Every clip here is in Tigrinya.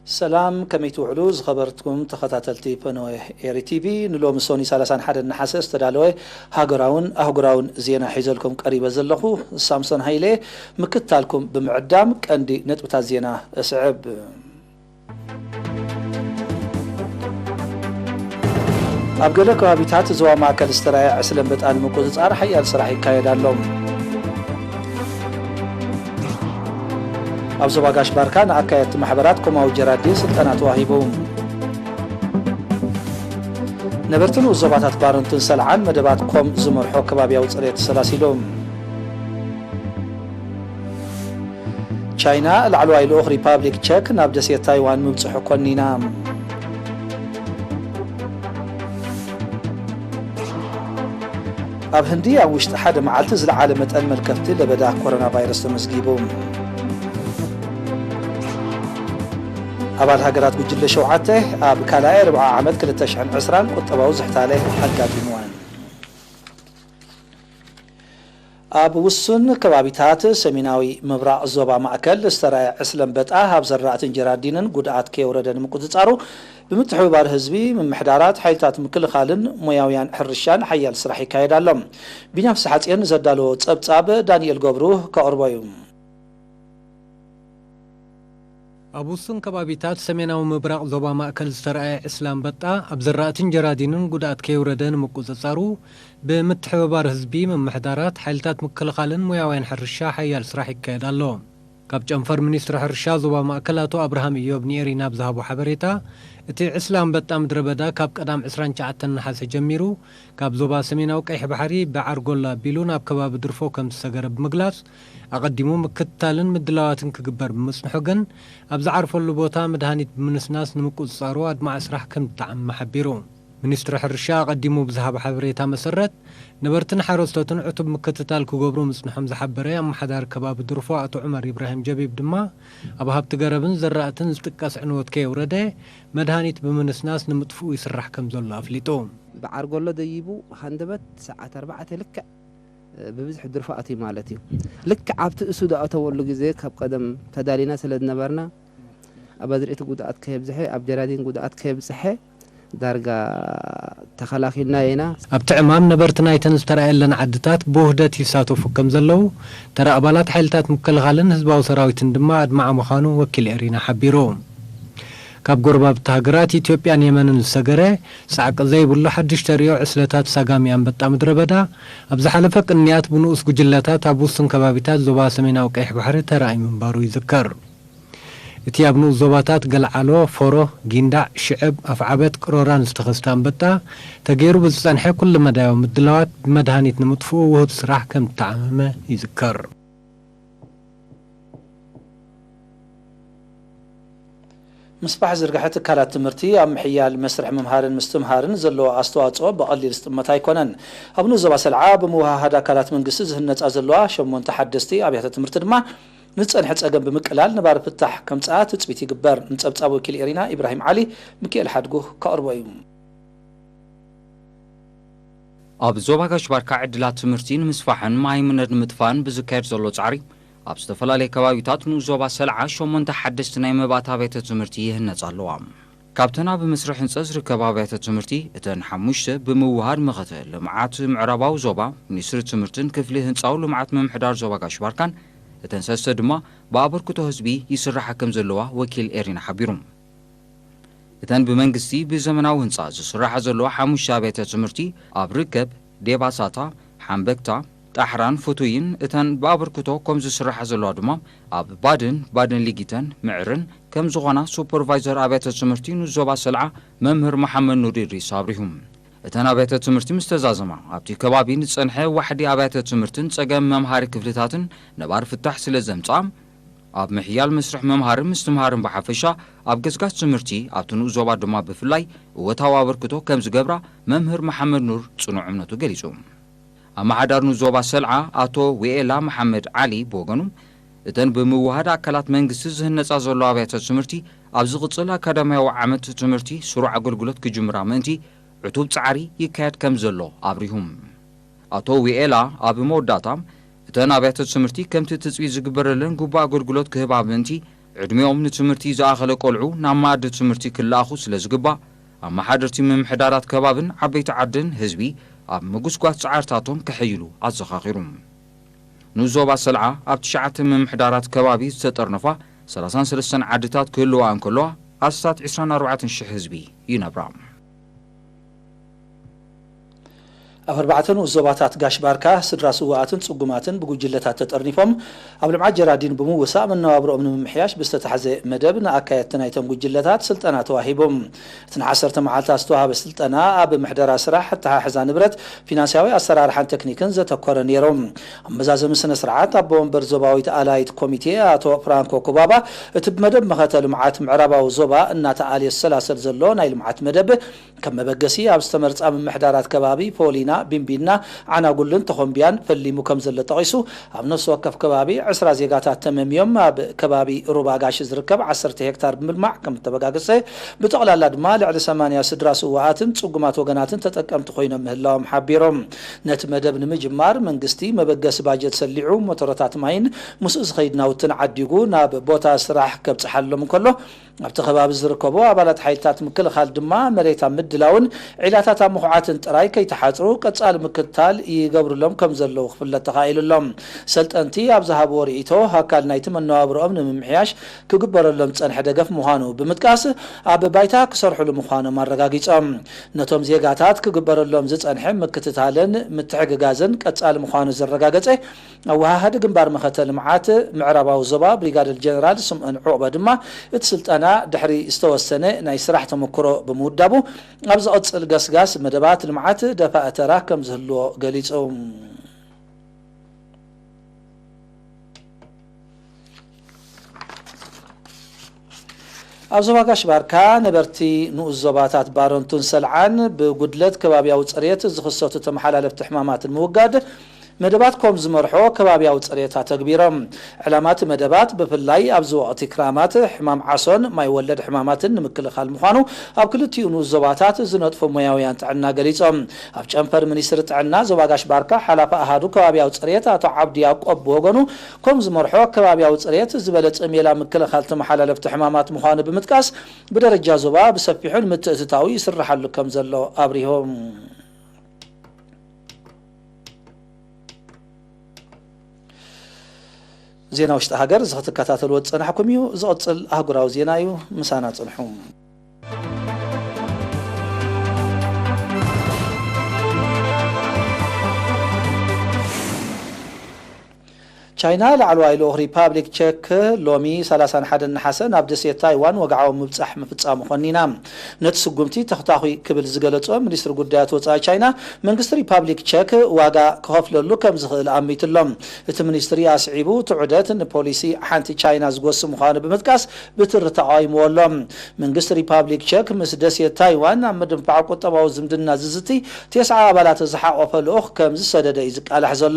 ሰላም፣ ከመይ ትውዕሉ ዝኸበርትኩም ተኸታተልቲ ፈነወ ኤሪ ቲቪ? ንሎሚ ሶኒ ሰላሳን ሓደን ነሓሰ ዝተዳለወ ሃገራውን ኣህጉራውን ዜና ሒዘልኩም ቀሪበ ዘለኹ ሳምሶን ሃይለ። ምክትታልኩም ብምዕዳም ቀንዲ ነጥብታት ዜና እስዕብ። ኣብ ገለ ከባቢታት ዞባ ማእከል ዝተራእየ ዕስለ ኣንበጣ ንምቁጽጻር ሓያል ስራሕ ይካየድ ኣሎ። ኣብ ዞባ ጋሽ ባርካ ንኣካየድቲ ማሕበራት ኮማዊ ጀራዲን ስልጠና ተዋሂቡ። ነበርቲ ንኡስ ዞባታት ባረንቱን ሰልዓን መደባት ኮም ዝመርሖ ከባብያዊ ጽሬት ተሰላሲሉ። ቻይና ላዕለዋይ ልኡኽ ሪፓብሊክ ቸክ ናብ ደሴት ታይዋን ምብጽሑ ኮኒና። ኣብ ህንዲ ኣብ ውሽጢ ሓደ መዓልቲ ዝለዓለ መጠን መልከፍቲ ለበዳ ኮሮና ቫይረስ ተመዝጊቡ። ኣባል ሃገራት ጉጅለ ሸውዓተ ኣብ ካልኣይ ርብዓ ዓመት ክልተ ሽሕን ዕስራን ቁጠባዊ ዝሕታለ ኣጋጢምወን። ኣብ ውሱን ከባቢታት ሰሜናዊ ምብራቕ ዞባ ማእከል ዝተራእየ ዕስለ ኣንበጣ ኣብ ዘራእትን ጀራዲንን ጉድኣት ከየውረደ ንምቁጽጻሩ ብምትሕብባር ህዝቢ፣ ምምሕዳራት፣ ሓይልታት ምክልኻልን ሞያውያን ሕርሻን ሓያል ስራሕ ይካየድ ኣሎ። ቢንያም ፍስሓጽዮን ዘዳለዎ ጸብጻብ ዳንኤል ገብሩ ከቕርቦ እዩ። ኣብ ውሱን ከባቢታት ሰሜናዊ ምብራቕ ዞባ ማእከል ዝተራእየ ዕስለ ኣንበጣ ኣብ ዘራእትን ጀራዲንን ጉድኣት ከየውረደ ንምቁጽጻሩ ብምትሕብባር ህዝቢ፣ ምምሕዳራት፣ ሓይልታት ምክልኻልን ሞያውያን ሕርሻ ሓያል ስራሕ ይካየድ ኣሎ። ካብ ጨንፈር ሚኒስትሪ ሕርሻ ዞባ ማእከል ኣቶ ኣብርሃም ኢዮብ ንኤሪና ብዝሃቦ ሓበሬታ፣ እቲ ዕስለ ኣንበጣ ምድረ በዳ ካብ ቀዳም ዕስራን ትሽዓተን ነሓሰ ጀሚሩ ካብ ዞባ ሰሜናዊ ቀይሕ ባሕሪ ብዓርጎላ ኣቢሉ ናብ ከባቢ ድርፎ ከም ዝሰገረ ብምግላጽ፣ ኣቐዲሙ ምክትታልን ምድላዋትን ክግበር ብምጽንሑ ግን፣ ኣብ ዝዓርፈሉ ቦታ መድሃኒት ብምንስናስ ንምቁጽጻሩ ኣድማዒ ስራሕ ከም ዝተዓመመ ሓቢሩ። ሚኒስትሪ ሕርሻ ኣቐዲሙ ብዝሃቦ ሓበሬታ መሰረት፣ ነበርትን ሓረስቶትን ዕቱብ ምክትታል ክገብሩ ምጽንሖም ዝሓበረ ኣመሓዳሪ ከባቢ ድርፎ ኣቶ ዑመር ኢብራሂም ጀቢብ ድማ፣ ኣብ ሃብቲ ገረብን ዘራእትን ዝጥቀስ ዕንወት ከየውረደ፣ መድሃኒት ብምንስናስ ንምጥፍኡ ይስራሕ ከም ዘሎ ኣፍሊጡ። ብዓርጎሎ ደይቡ ሃንደበት ሰዓት ኣርባዕተ ልክዕ ብብዝሒ ድርፎ ኣትዩ ማለት እዩ። ልክዕ ኣብቲ እሱ ዝኣተወሉ ግዜ ካብ ቀደም ተዳሊና ስለ ዝነበርና፣ ኣብ ኣዝርእቲ ጉድኣት ከየብዝሐ፣ ኣብ ጀራዲን ጉድኣት ከየብዝሐ ዳርጋ ተኸላኺልና ኢና። ኣብቲ ዕማም ነበርቲ ናይተን ዝተራእየለን ዓድታት ብውህደት ይሳተፉ ከም ዘለዉ፣ ተራ ኣባላት ሓይልታት ምክልኻልን ህዝባዊ ሰራዊትን ድማ ኣድማዒ ምዃኑ ወኪል ኤሪና ሓቢሩ። ካብ ጎረባብቲ ሃገራት ኢትዮጵያን የመንን ዝሰገረ ጻዕቂ ዘይብሉ ሓድሽ ተርእዮ ዕስለታት ሳጋሚ ኣንበጣ ምድረ በዳ፣ ኣብ ዝሓለፈ ቅንያት ብንኡስ ጉጅለታት ኣብ ውሱን ከባቢታት ዞባ ሰሜናዊ ቀይሕ ባሕሪ ተራእዩ ምንባሩ ይዝከር። እቲ ኣብ ንኡስ ዞባታት ገልዓሎ፣ ፎሮ፣ ጊንዳዕ፣ ሽዕብ፣ ኣፍዓበት፣ ቅሮራን ዝተኸስተ ኣንበጣ፣ ተገይሩ ብዝጸንሐ ኩሉ መዳያዊ ምድላዋት ብመድሃኒት ንምጥፍኡ ውሁድ ስራሕ ከም ዝተዓመመ ይዝከር። ምስፋሕ ዝርግሐ ትካላት ትምህርቲ ኣብ ምሕያል መስርሕ ምምሃርን ምስትምሃርን ዘለዎ ኣስተዋጽኦ ብቐሊል ዝጥመት ኣይኮነን። ኣብ ንኡስ ዞባ ሰልዓ ብምውሃሃድ ኣካላት መንግስቲ ዝህነጻ ዘለዋ ሸሞንተ ሓደስቲ ኣብያተ ትምህርቲ ድማ ንዝጸንሐ ጸገም ብምቅላል ነባሪ ፍታሕ ከምጽኣ ትጽቢት ይግበር። ንጸብጻብ ወኪል ኤሪና ኢብራሂም ዓሊ፣ ሚኪኤል ሓድጉ ከቕርቦ እዩ። ኣብ ዞባ ጋሽ ባርካ ዕድላት ትምህርቲ ንምስፋሕን ማይምነት ንምጥፋእን ብዝካየድ ዘሎ ጻዕሪ፣ ኣብ ዝተፈላለየ ከባቢታት ንኡስ ዞባ ሰልዓ ሸሞንተ ሓደስቲ ናይ መባእቲ ኣብያተ ትምህርቲ ይህነጻ ኣለዋ። ካብተን ኣብ መስርሕ ህንጸት ዝርከባ ኣብያተ ትምህርቲ፣ እተን ሓሙሽተ ብምውሃድ መኸተ ልምዓት ምዕራባዊ ዞባ ሚኒስትሪ ትምህርትን ክፍሊ ህንጻዊ ልምዓት ምምሕዳር ዞባ ጋሽ ባርካን፣ እተን ሰለስተ ድማ ብኣበርክቶ ህዝቢ ይስራሓ ከም ዘለዋ ወኪል ኤሪና ሓቢሩ። እተን ብመንግስቲ ብዘመናዊ ህንጻ ዝስራሓ ዘለዋ ሓሙሽተ ኣብያተ ትምህርቲ ኣብ ርከብ ዴባሳታ፣ ሓምበክታ፣ ጣሕራን ፍቱይን፣ እተን ብኣበርክቶ ከም ዝስራሓ ዘለዋ ድማ ኣብ ባድን፣ ባድን ሊጊተን፣ ምዕርን ከም ዝኾና ሱፐርቫይዘር ኣብያተ ትምህርቲ ንዞባ ሰልዓ መምህር መሓመድ ኑር ኢድሪስ ኣብሪሁ። እተን ኣብያተ ትምህርቲ ምስ ተዛዘማ፣ ኣብቲ ከባቢ ንዝጸንሐ ዋሕዲ ኣብያተ ትምህርትን ጸገም መምሃሪ ክፍልታትን ነባሪ ፍታሕ ስለ ዘምጽኣ፣ ኣብ ምሕያል መስርሕ ምምሃርን ምስትምሃርን ብሓፈሻ፣ ኣብ ገስጋስ ትምህርቲ ኣብቲ ንኡስ ዞባ ድማ ብፍላይ እወታዊ ኣበርክቶ ከም ዝገብራ መምህር መሓመድ ኑር ጽኑዕ እምነቱ ገሊጹ። ኣመሓዳሪ ንኡስ ዞባ ሰልዓ ኣቶ ዊኤላ መሓመድ ዓሊ ብወገኑ፣ እተን ብምውሃድ ኣካላት መንግስቲ ዝህነጻ ዘሎ ኣብያተ ትምህርቲ ኣብ ዝቕጽል ኣካዳሚያዊ ዓመት ትምህርቲ ስሩዕ ኣገልግሎት ክጅምራ ምእንቲ ዕቱብ ጻዕሪ ይካየድ ከም ዘሎ ኣብሪሁ። ኣቶ ዊኤላ ኣብ መወዳእታ፣ እተን ኣብያተ ትምህርቲ ከምቲ ትጽቢት ዝግበረለን ግቡእ ኣገልግሎት ክህባ ምእንቲ ዕድሜኦም ንትምህርቲ ዝኣኸለ ቆልዑ ናብ መኣዲ ትምህርቲ ክለኣኹ ስለ ዝግባእ፣ ኣመሓደርቲ ምምሕዳራት ከባብን ዓበይቲ ዓድን ህዝቢ ኣብ ምጉስጓስ ጻዕርታቶም ከሐይሉ ኣዘኻኺሩ። ንኡስ ዞባ ሰልዓ ኣብ ትሽዓተ ምምሕዳራት ከባቢ ዝተጠርነፋ ሰላሳን ሰለስተን ዓድታት ክህልዋ እንከለዋ፣ ኣስታት ዕስራን ኣርባዕተን ሽሕ ህዝቢ ይነብራ። ኣብ ኣርባዕተ ንኡስ ዞባታት ጋሽ ባርካ ስድራ ስውኣትን ጽጉማትን ብጉጅለታት ተጠርኒፎም ኣብ ልምዓት ጀራዲን ብምውሳእ መነባብሮኦም ንምምሕያሽ ብዝተታሕዘ መደብ ንኣካየድቲ ናይቶም ጉጅለታት ስልጠና ተዋሂቡ። እቲ ንዓሰርተ መዓልታት ዝተዋህበ ስልጠና ኣብ ምሕደራ ስራሕ፣ ኣተሓሕዛ ንብረት፣ ፊናንስያዊ ኣሰራርሓን ቴክኒክን ዘተኮረ ነይሩ። ኣብ መዛዘሚ ስነ ስርዓት ኣቦ ወንበር ዞባዊት ኣላይት ኮሚቴ ኣቶ ፍራንኮ ኩባባ እቲ ብመደብ መኸተ ልምዓት ምዕራባዊ ዞባ እናተኣልየ ዝሰላሰል ዘሎ ናይ ልምዓት መደብ ከም መበገሲ ኣብ ዝተመርጻ ምምሕዳራት ከባቢ ፖሊና፣ ቢምቢና፣ ዓናጉልን ተኾምቢያን ፈሊሙ ከም ዘሎ ጠቒሱ፣ ኣብ ነፍሲ ወከፍ ከባቢ ዕስራ ዜጋታት ተመምዮም ኣብ ከባቢ ሩባ ጋሽ ዝርከብ ዓሰርተ ሄክታር ብምልማዕ ከም እተበጋገሰ፣ ብጠቕላላ ድማ ልዕሊ ሰማንያ ስድራ ስውኣትን ጽጉማት ወገናትን ተጠቀምቲ ኮይኖም ምህላዎም ሓቢሮም። ነቲ መደብ ንምጅማር መንግስቲ መበገሲ ባጀት ሰሊዑ ሞተሮታት ማይን ምስኡ ዝኸይድ ናውትን ዓዲጉ ናብ ቦታ ስራሕ ከብጽሓሎም እንከሎ፣ ኣብቲ ከባቢ ዝርከቡ ኣባላት ሓይልታት ምክልኻል ድማ መሬት ኣብ ምድላውን ዒላታት ኣብ ምኹዓትን ጥራይ ከይተሓጽሩ ቀጻሊ ምክትታል ይገብሩሎም ከም ዘለዉ ክፍለጥ ተኻኢሉ ኣሎ። ሰልጠንቲ ኣብ ዝሃብዎ ርእይቶ፣ ኣካል ናይቲ መነባብሮኦም ንምምሕያሽ ክግበረሎም ዝጸንሐ ደገፍ ምዃኑ ብምጥቃስ፣ ኣብ ባይታ ክሰርሕሉ ምዃኖም ኣረጋጊጾም። ነቶም ዜጋታት ክግበረሎም ዝጸንሐ ምክትታልን ምትሕግጋዝን ቀጻሊ ምዃኑ ዘረጋገጸ ኣወሃሃዲ ግንባር መኸተ ልምዓት ምዕራባዊ ዞባ ብሪጋደር ጀነራል ስምኦን ዑቕበ ድማ፣ እቲ ስልጠና ድሕሪ ዝተወሰነ ናይ ስራሕ ተመክሮ ብምውዳቡ፣ ኣብ ዝቕጽል ገስጋስ መደባት ልምዓት ደፋእ ተራ ከም ዝህልዎ ገሊጹ። ኣብ ዞባ ጋሽ ባርካ ነበርቲ ንኡስ ዞባታት ባረንቱን ሰልዓን ብጉድለት ከባብያዊ ጽሬት ዝኽሰቱ ተመሓላለፍቲ ሕማማት ንምውጋድ መደባት ኮም ዝመርሖ ከባብያዊ ጽሬት ኣተግቢሮም። ዕላማ እቲ መደባት ብፍላይ ኣብዚ ወቕቲ ክራማት ሕማም ዓሶን ማይ ወለድ ሕማማትን ንምክልኻል ምዃኑ ኣብ ክልቲኡ ንኡስ ዞባታት ዝነጥፉ ሞያውያን ጥዕና ገሊጾም። ኣብ ጨንፈር ሚኒስትሪ ጥዕና ዞባ ጋሽ ባርካ ሓላፊ ኣሃዱ ከባብያዊ ጽሬት ኣቶ ዓብዲ ያቆብ ብወገኑ፣ ኮም ዝመርሖ ከባብያዊ ጽሬት ዝበለጸ ሜላ ምክልኻል ተመሓላለፍቲ ሕማማት ምዃኑ ብምጥቃስ፣ ብደረጃ ዞባ ብሰፊሑ ንምትእትታው ይስርሓሉ ከም ዘሎ ኣብሪሆም። ዜና ውሽጢ ሃገር እዚ ክትከታተልዎ ዝጸናሕኩም እዩ። ዝቕጽል ኣህጉራዊ ዜና እዩ። ምሳና ጽንሑ። ቻይና ላዕለዋይ ልኡኽ ሪፓብሊክ ቼክ ሎሚ ሰላሳን ሓደን ነሓሰ ናብ ደሴት ታይዋን ወግዓዊ ምብጻሕ ምፍጻሙ ኮኒና። ነቲ ስጉምቲ ተኽታኺ ክብል ዝገለጾ ሚኒስትሪ ጉዳያት ወጻኢ ቻይና፣ መንግስቲ ሪፓብሊክ ቼክ ዋጋ ክኸፍለሉ ከም ዝኽእል ኣሚቱ ኣሎ። እቲ ሚኒስትሪ ኣስዒቡ፣ እቲ ዑደት ንፖሊሲ ሓንቲ ቻይና ዝጎሲ ምዃኑ ብምጥቃስ፣ ብትሪ ተቓዊምዎ ኣሎ። መንግስቲ ሪፓብሊክ ቼክ ምስ ደሴት ታይዋን ኣብ ምድንፋዕ ቁጠባዊ ዝምድና ዝዝቲ፣ ተስዓ ኣባላት ዝሓቖፈ ልኡኽ ከም ዝሰደደ እዩ ዝቃላሕ ዘሎ።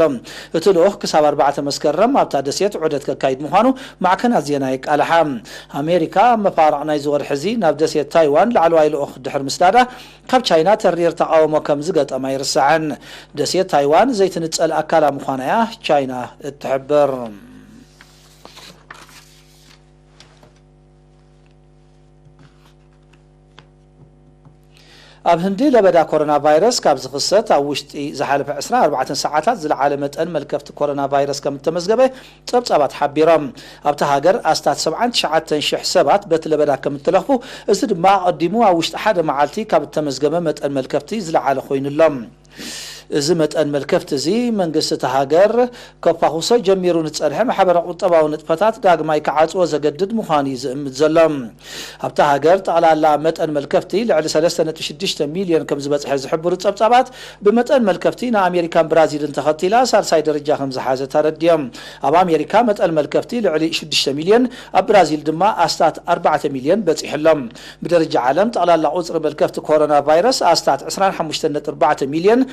እቲ ልኡኽ ክሳብ ኣርባዕተ መስከረም ኣብታ ደሴት ዑደት ከካይድ ምዃኑ ማዕከናት ዜና የቃልሓ። ኣሜሪካ ኣብ መፋርቕ ናይዚ ወርሒ እዚ ናብ ደሴት ታይዋን ላዕለዋይ ልኡኽ ድሕሪ ምስዳዳ፣ ካብ ቻይና ተሪር ተቓውሞ ከም ዝገጠማ ኣይርሳዕን። ደሴት ታይዋን ዘይትንጸል ኣካላ ምዃና እያ ቻይና እትሕብር። ኣብ ህንዲ ለበዳ ኮሮና ቫይረስ ካብ ዝኽሰት ኣብ ውሽጢ ዝሓለፈ ዕስራን ኣርባዕተን ሰዓታት ዝለዓለ መጠን መልከፍቲ ኮሮና ቫይረስ ከም እተመዝገበ ጸብጻባት ሓቢሮም። ኣብታ ሃገር ኣስታት ሰብዓን ትሽዓተን ሽሕ ሰባት በቲ ለበዳ ከም እተለኽፉ፣ እዚ ድማ ኣቐዲሙ ኣብ ውሽጢ ሓደ መዓልቲ ካብ እተመዝገበ መጠን መልከፍቲ ዝለዓለ ኮይኑ ኣሎ። እዚ መጠን መልከፍቲ እዚ መንግስቲ እታ ሃገር ከፋኹሶ ጀሚሩ ንዝጸንሐ ማሕበረ ቁጠባዊ ንጥፈታት ዳግማይ ክዓጽዎ ዘገድድ ምዃኑ እዩ ዝእምት ዘሎ። ኣብታ ሃገር ጠቕላላ መጠን መልከፍቲ ልዕሊ ሰለስተ ነጥቢ ሽዱሽተ ሚልዮን ከም ዝበጽሐ ዝሕብሩ ጸብጻባት፣ ብመጠን መልከፍቲ ንኣሜሪካን ብራዚልን ተኸቲላ ሳልሳይ ደረጃ ከም ዝሓዘት ኣረዲኦም። ኣብ ኣሜሪካ መጠን መልከፍቲ ልዕሊ ሽዱሽተ ሚልዮን፣ ኣብ ብራዚል ድማ ኣስታት ኣርባዕተ ሚልዮን በጺሑ ኣሎ። ብደረጃ ዓለም ጠቕላላ ቁጽሪ መልከፍቲ ኮሮና ቫይረስ ኣስታት ዕስራን ሓሙሽተን ነጥቢ ኣርባዕተ ሚልዮን፣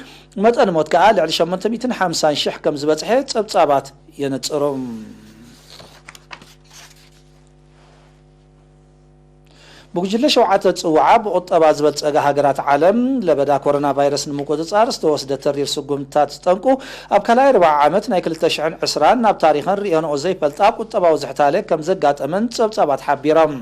መጠን ሞት ከኣ ልዕሊ ሸሞንተ ሚእትን ሓምሳን ሽሕ ከም ዝበጽሐ ጸብጻባት የነጽሩ። ብጉጅለ ሸውዓተ ጽውዓ ብቁጠባ ዝበልጸጋ ሃገራት ዓለም ለበዳ ኮሮና ቫይረስ ንምቁጽጻር ዝተወስደ ተሪር ስጉምትታት ዝጠንቁ፣ ኣብ ካልኣይ ርብዓ ዓመት ናይ ክልተ ሽሕን ዕስራን ናብ ታሪኸን ርእየንኦ ዘይፈልጣ ቁጠባዊ ዝሕታለ ከም ዘጋጠመን ጸብጻባት ሓቢሮም።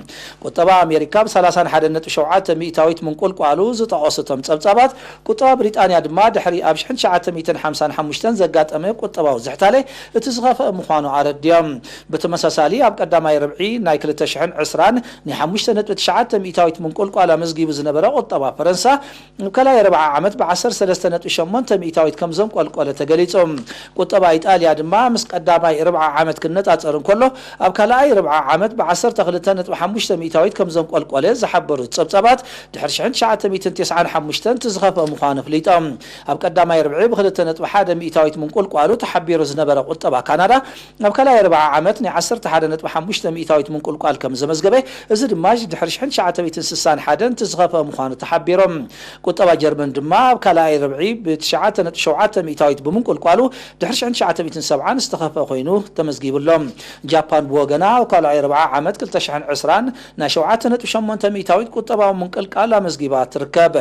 ቁጠባ ኣሜሪካ ብ ሰላሳን ሓደን ነጥቢ ሸውዓተ ሚእታዊት ምንቁልቋሉ ዝጠቐሱ እቶም ጸብጻባት፣ ቁጠባ ብሪጣንያ ድማ ድሕሪ ኣብ ሽሕን ትሽዓተ ሚእትን ሓምሳን ሓሙሽተን ዘጋጠመ ቁጠባዊ ዝሕታለ እቲ ዝኸፍአ ምዃኑ ኣረድዮም። ብተመሳሳሊ ኣብ ቀዳማይ ርብዒ ናይ ክልተ ሽሕን ዕስራን ናይ ሓሙሽተ ነጥቢ ትሽዓተ ሚእታዊት ምንቁልቋል ኣመዝጊቡ ዝነበረ ቁጠባ ፈረንሳ፣ ኣብ ካልኣይ ርብዓ ዓመት ብ ዓሰርተ ሰለስተ ነጥቢ ሸሞንተ ሚእታዊት ከም ዘንቆልቆለ ተገሊጹ። ቁጠባ ኢጣልያ ድማ ምስ ቀዳማይ ርብዓ ዓመት ክነጻጸር እንከሎ፣ ኣብ ካልኣይ ርብዓ ዓመት ብ ዓሰርተ ክልተ ነጥቢ ሓሙሽተ ሚእታዊት ከም ዘንቆልቆለ ዝሓበሩ ጸብጻባት፣ ድሕሪ ሽሕን ትሽዓተ ሚእትን ተስዓን ሓሙሽተን እቲ ዝኸፍአ ምዃኑ ኣፍሊጦም። ኣብ ቀዳማይ ርብዒ ብ ክልተ ነጥቢ ሓደ ሚእታዊት ምንቁልቋሉ ተሓቢሩ ዝነበረ ቁጠባ ካናዳ፣ ኣብ ካልኣይ ርብዓ ዓመት ናይ ዓሰርተ ሓደ ነጥቢ ሓሙሽተ ሚእታዊት ምንቁልቋል ከም ዘመዝገበ፣ እዚ ድማ ድሕሪ ሽሕን ትሽዓተ ሚእትን ስሳን ሓደን እቲ ዝኸፍአ ምዃኑ ተሓቢሩ። ቁጠባ ጀርመን ድማ ኣብ ካልኣይ ርብዒ ብ ትሽዓተ ነጥቢ ሸውዓተ ሚእታዊት ብምንቁልቋሉ፣ ድሕሪ ሽሕን ትሽዓተ ሚእትን ሰብዓን ዝተኸፍአ ኮይኑ ተመዝጊቡ ኣሎ። ጃፓን ብወገና ኣብ ካልኣይ ርብዓ ዓመት ክልተ ሽሕን ዕስራን ናይ ሸውዓተ ነጥቢ ሸሞንተ ሚእታዊት ቁጠባዊ ምንቅልቃል ኣመዝጊባ ትርከብ።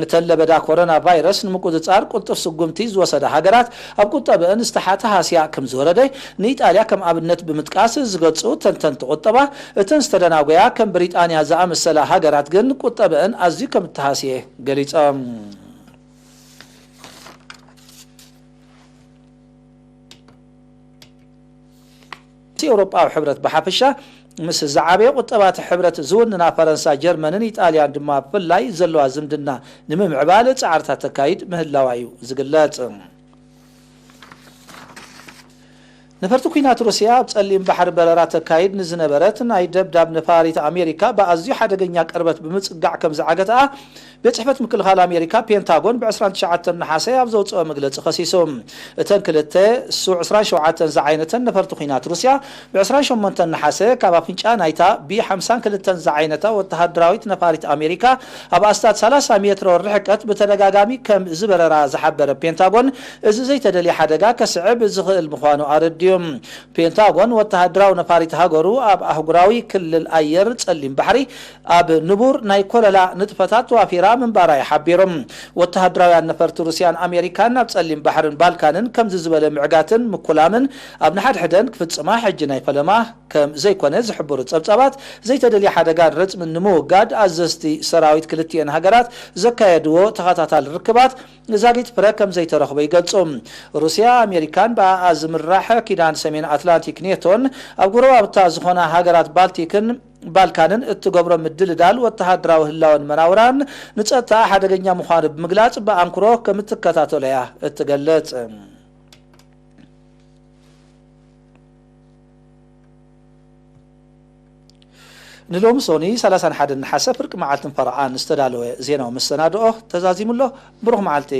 እተን ለበዳ ኮሮና ቫይረስ ንምቁጽጻር ቅልጡፍ ስጉምቲ ዝወሰዳ ሃገራት ኣብ ቁጠብአን ዝተሓተ ሃስያ ከም ዝወረደ ንኢጣልያ ከም ኣብነት ብምጥቃስ ዝገልጹ ተንተንቲ ቁጠባ፣ እተን ዝተደናጎያ ከም ብሪጣንያ ዝኣመሰላ ሃገራት ግን ቁጠብአን ኣዝዩ ከም እተሃስየ ገሊጾም። እቲ ኤውሮጳዊ ሕብረት ብሓፈሻ ምስ ዝዓበየ ቁጠባት ሕብረት ዝውንና ፈረንሳ፣ ጀርመንን ኢጣልያን ድማ ብፍላይ ዘለዋ ዝምድና ንምምዕባል ጻዕርታት ተካይድ ምህላዋ እዩ ዝግለጽ። ነፈርቲ ኲናት ሩስያ ኣብ ጸሊም ባሕሪ በረራ ተካይድ ንዝነበረት ናይ ደብዳብ ነፋሪት ኣሜሪካ ብኣዝዩ ሓደገኛ ቅርበት ብምጽጋዕ ከም ዝዓገትኣ ቤት ጽሕፈት ምክልኻል ኣሜሪካ ፔንታጎን ብ ዕስራን ትሽዓተን ነሓሰ ኣብ ዘውጽኦ መግለጺ ከሲሱ። እተን ክልተ ሱ ዕስራን ሸውዓተን ዝዓይነተን ነፈርቲ ኲናት ሩስያ ብ ዕስራን ሸሞንተን ነሓሰ ካብ ኣፍንጫ ናይታ ቢ ሓምሳን ክልተን ዝዓይነታ ወተሃደራዊት ነፋሪት ኣሜሪካ ኣብ ኣስታት ሰላሳ ሜትሮ ርሕቀት ብተደጋጋሚ ከም ዝበረራ ዝሓበረ ፔንታጎን፣ እዚ ዘይተደልየ ሓደጋ ከስዕብ ዝኽእል ምዃኑ ኣረድዩ። ፔንታጎን ወተሃደራዊ ነፋሪት ሃገሩ ኣብ ኣህጉራዊ ክልል ኣየር ጸሊም ባሕሪ ኣብ ንቡር ናይ ኮለላ ንጥፈታት ተዋፊራ ምንባራ እዩ ሓቢሩ። ወተሃደራውያን ነፈርቲ ሩስያን ኣሜሪካን ኣብ ጸሊም ባሕርን ባልካንን ከምዚ ዝበለ ምዕጋትን ምኩላምን ኣብ ንሓድሕደን ክፍጽማ ሕጂ ናይ ፈለማ ከም ዘይኮነ ዝሕብሩ ጸብጻባት፣ ዘይተደልየ ሓደጋን ረጽምን ንምውጋድ ኣዘዝቲ ሰራዊት ክልቲኤን ሃገራት ዘካየድዎ ተኸታታሊ ርክባት ዛጊት ፍረ ከም ዘይተረኽቦ ይገልጹ። ሩስያ፣ ኣሜሪካን ብኣኣ ዝምራሕ ኪዳን ሰሜን ኣትላንቲክ ኔቶን ኣብ ጎረባብታ ዝኾና ሃገራት ባልቲክን ባልካንን እትገብሮ ምድልዳል ወተሃደራዊ ህላወን መናውራን ንጸጥታ ሓደገኛ ምዃኑ ብምግላጽ ብኣንክሮ ከም እትከታተሎ እያ እትገልጽ። ንሎሚ ሶኒ ሰላሳን ሓደን ነሓሰ ፍርቂ መዓልትን ፈረቓን ዝተዳለወ ዜናዊ መሰናድኦ ተዛዚሙ ኣሎ። ብሩኽ መዓልቲ።